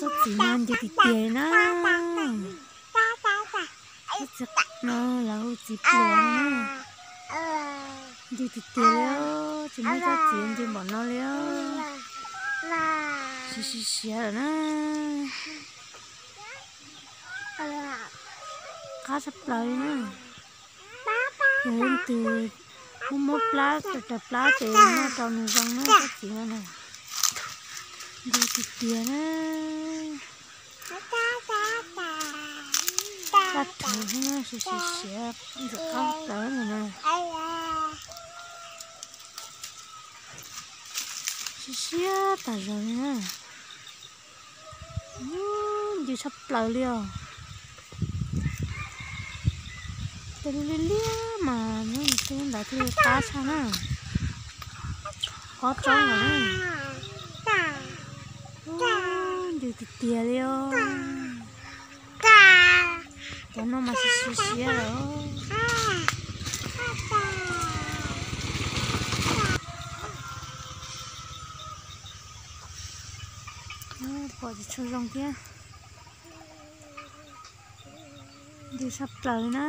Txiv no ncw tiag tiag li na. Txiv no lawv hu txiv pluas no na. Ncw tiag tiag li, tsis muaj tsob txiv ncw npaum no li. Siav siav siav lawm na. Qab tshaj plaws li na. Yog leej twg muab muab plab raws plab ces noj rau nws zoo na tsob txiv no na. Ncw tiag tiag na. Qab rhawv xwb na, siav siav siav ntxim qab plaws na. Siav siav tas zog li na. Ncw tshaj plaws li os. Tej lub liab liab mas nyob tej ntawd thiaj li qab tshaj na. Ob tsob ntawd na. Ncw tiag tiag li os. Cov no mas siav siav siav lawm. Pom tsis tshua zoo thiab. Ncw tshaj plaws li na.